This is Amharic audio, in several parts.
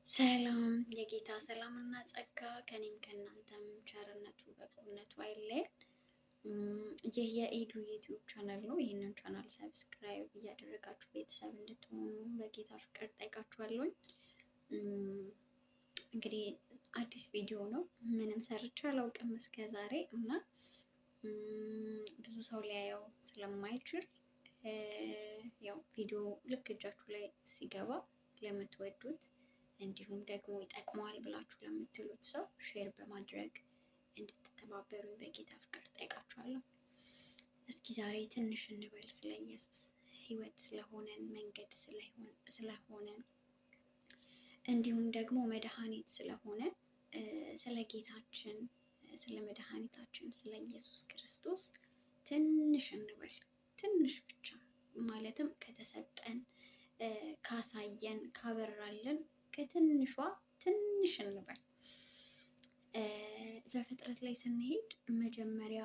ሰላም የጌታ ሰላምና ጸጋ ከኔም ከእናንተም ቸርነቱ በጎነቱ አይለየን። ይህ የኤዱ ዩቲዩብ ቻናል ነው። ይህንን channel subscribe እያደረጋችሁ ቤተሰብ እንድትሆኑ በጌታ ፍቅር ጠይቃችኋለሁኝ። እንግዲህ አዲስ ቪዲዮ ነው። ምንም ሰርቼ አላውቅም እስከ ዛሬ እና ብዙ ሰው ሊያየው ስለማይችል ያው ቪዲዮ ልክ እጃችሁ ላይ ሲገባ ለምትወዱት እንዲሁም ደግሞ ይጠቅመዋል ብላችሁ ለምትሉት ሰው share በማድረግ እንድትተባበሩኝ በጌታ ፍቅር ጠይቃችኋለሁ። እስኪ ዛሬ ትንሽ እንበል ስለ ኢየሱስ ሕይወት ስለሆነን፣ መንገድ ስለሆነን፣ እንዲሁም ደግሞ መድኃኒት ስለሆነን፣ ስለ ጌታችን ስለ መድኃኒታችን ስለ ኢየሱስ ክርስቶስ ትንሽ እንበል። ትንሽ ብቻ ማለትም ከተሰጠን፣ ካሳየን፣ ካበራልን ከትንሿ ትንሽ እንበል። ዘፍጥረት ላይ ስንሄድ መጀመሪያ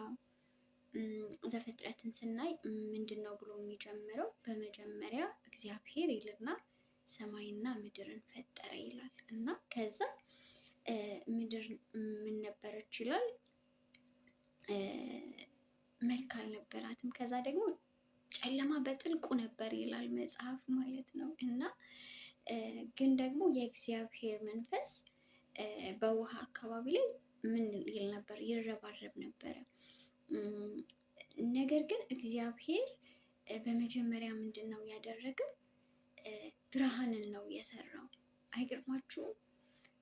ዘፍጥረትን ስናይ ምንድን ነው ብሎ የሚጀምረው? በመጀመሪያ እግዚአብሔር ይልና ሰማይና ምድርን ፈጠረ ይላል እና ከዛ ምድር ምን ነበረች ይላል? መልክ አልነበራትም። ከዛ ደግሞ ጨለማ በጥልቁ ነበር ይላል መጽሐፍ ማለት ነው። እና ግን ደግሞ የእግዚአብሔር መንፈስ በውሃ አካባቢ ላይ ምን ይል ነበር? ይረባረብ ነበረ። ነገር ግን እግዚአብሔር በመጀመሪያ ምንድን ነው ያደረገው? ብርሃንን ነው የሰራው። አይገርማችሁም?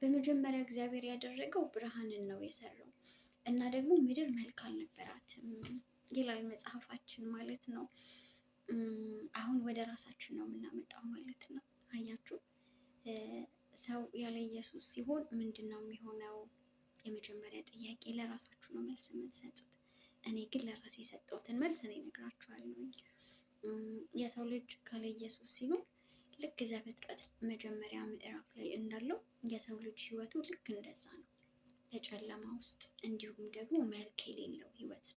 በመጀመሪያ እግዚአብሔር ያደረገው ብርሃንን ነው የሰራው እና ደግሞ ምድር መልክ አልነበራትም ይላል መጽሐፋችን ማለት ነው። አሁን ወደ ራሳችን ነው የምናመጣው ማለት ነው። አያችሁ፣ ሰው ያለ ኢየሱስ ሲሆን ምንድን ነው የሚሆነው? የመጀመሪያ ጥያቄ ለራሳችሁ ነው መልስ የምትሰጡት። እኔ ግን ለራሴ የሰጠሁትን መልስ እኔ እነግራችኋለሁ። የሰው ልጅ ካለ ኢየሱስ ሲሆን ልክ ዘፍጥረት መጀመሪያ ምዕራፍ ላይ እንዳለው የሰው ልጅ ሕይወቱ ልክ እንደዛ ነው፣ በጨለማ ውስጥ እንዲሁም ደግሞ መልክ የሌለው ሕይወት